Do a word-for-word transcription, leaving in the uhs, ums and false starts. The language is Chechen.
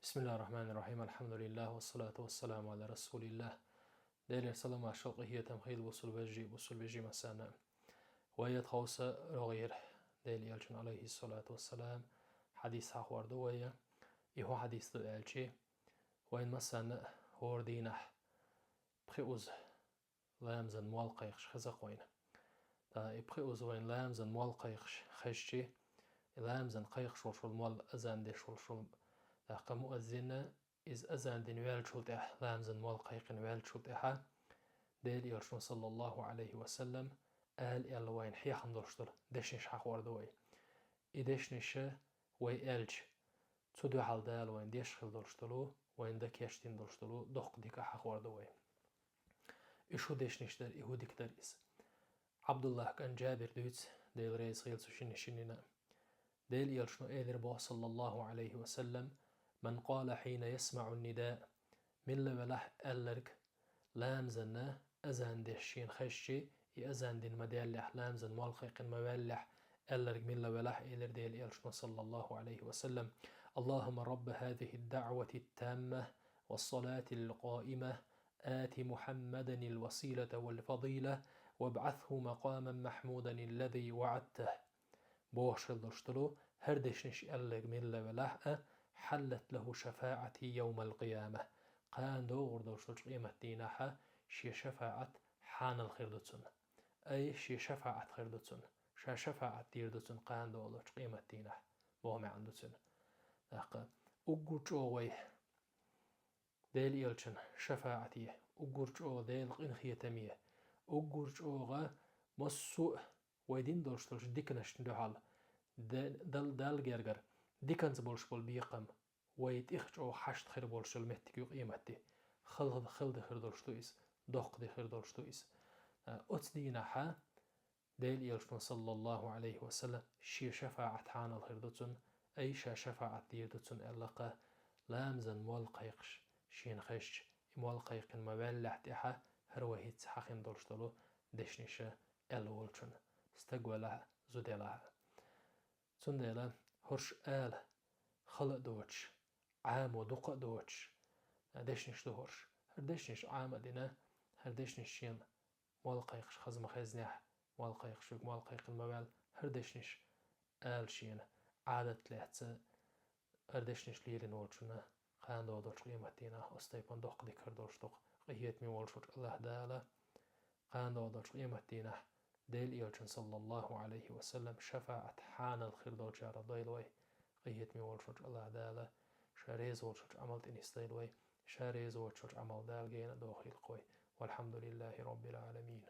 بسم الله الرحمن الرحيم. الحمد لله والصلاة والسلام على رسول الله. Делера салам-маршал, къахетам хуьлда бусалба вежарий, бусалба вежарий массарна. Вай я тховса рогӀера, Делан Элчан, алайхи салату вассалам, хьадис хьахор ду вай. И хӀун хьадис ду аьлча, вайна массарна хӀора дийнахь пхи уза ламазан мол кхайкхаш хеза-кх вайна. ТӀаккха и пхи уза вайна ламазан мол кхайкхаш хезча, и ламазан кхайкхаш волуш волу мол, азан деш волуш волу, тӀаккха муаззин, иза азан дина ваьллачул тӀаьхьа, ламазан мол кхайкхина ваьллачул тӀаьхьа, Делан Элчано, саллаллаху Ӏалайхи ва саллам, ала аьлла вайна хьехам долуш долу дешнаш хьахор ду вай. И дешнаш вай аьлча, цу дуьхьал Дала вайна деш хила долуш долу, вайна дан кечдина долуш долу доккха дика хьахор ду вай. И хӀун дешнаш дара, и хӀун дика дара иза? Ӏабдуллахь кӀант Джабира дуьйцу, Дела реза хуьлда цу шинна-шиннина. Делан Элчано элира боху, саллаллаху Ӏалайхи ва саллам: «من قال حين يسمع النداء». Милла велахь аьлларг, ламазан азан деш шена хезча, и азан дина ма-даьллехь, ламазан мол кхайкхина ма-ваьллехь, аьлларг милла велахь, элира Делан Элчано, саллаллаху Ӏалайхи ва саллам: «اللهم رب هذه الدعوة التامة والصلاة القائمة آت محمدا الوسيلة والفضيلة وابعثه مقاما محمودا الذي وعدته». Бохуш хила долуш долу хӀара дешнаш аьлларг милла велахь а, «حلت له شفاعتي يوم القيامة». Кхана догӀур долуш долчу къематдийнахь шен шафаӀат хьанал хир ду цунна. Ай, шен шафаӀат хир ду цунна. Ша шафаӀат дийр ду цунна кхана догӀу долчу къематдийнахь, боху маьӀна ду цуьнан. ТӀаккха уггар чӀогӀа вай Делан Элчан шафаӀате, уггар чӀогӀа Делан къинхетаме, уггар чӀогӀа массо а вай дина долуш долчу диканашна дуьхьал, Де-, Дал-, Далла гергара диканца болуш болу бекхам вай тӀех чӀогӀа хьашт хир болуш йолу меттиг ю къематди. Хала хила де хир долуш ду иза, доккха де хир долуш ду иза. А, оцу дийнахь Делан Элчано, саллаллаху Ӏалайхи ва саллам, шен шафаӀат хьанал хир ду цунна, ай, ша шафаӀат дийр ду цунна аьлла-кх, ламазан мол кхайкхаш шена хезча, и мол кхайкхина ма-ваьллехь тӀаьхьа, хӀара вай хӀинца хьахийна долуш долу дешнаш аьлла волчунна, стаг велахь а, зуда елахь а. Цундела хӀорш ала хала а доцуш, Ӏамо дукха а доцуш, дешнаш ду хӀорш. ХӀара дешнаш Ӏама а дина, хӀара дешнаш шена мол кхайкхаш хаза ма-хезнехь, мол кхайкхаш верг мол кхайкхина ма-ваьлла, хӀара дешнаш ала шена, Ӏадат лаьцна, хӀара дешнаш лелийна волчунна кхана догӀу долчу къематдийнахь оцу тайпана доккха дика хир долуш ду-кх. Къинхетаме волуш волчу АллахӀ Дала кхана догӀу долчу къематдийнахь Делан Элчан, саллаллаху Ӏалайхи ва саллам, шафаӀат хьанал хир долчарах дойла вай. Къинхетаме волуш волчу АллахӀ Дала Ша реза волчу Ӏамал тӀе нисдойла вай. Ша реза воцучу Ӏамал Дала гена а дохийла-кх вай. والحمد لله رب العالمين.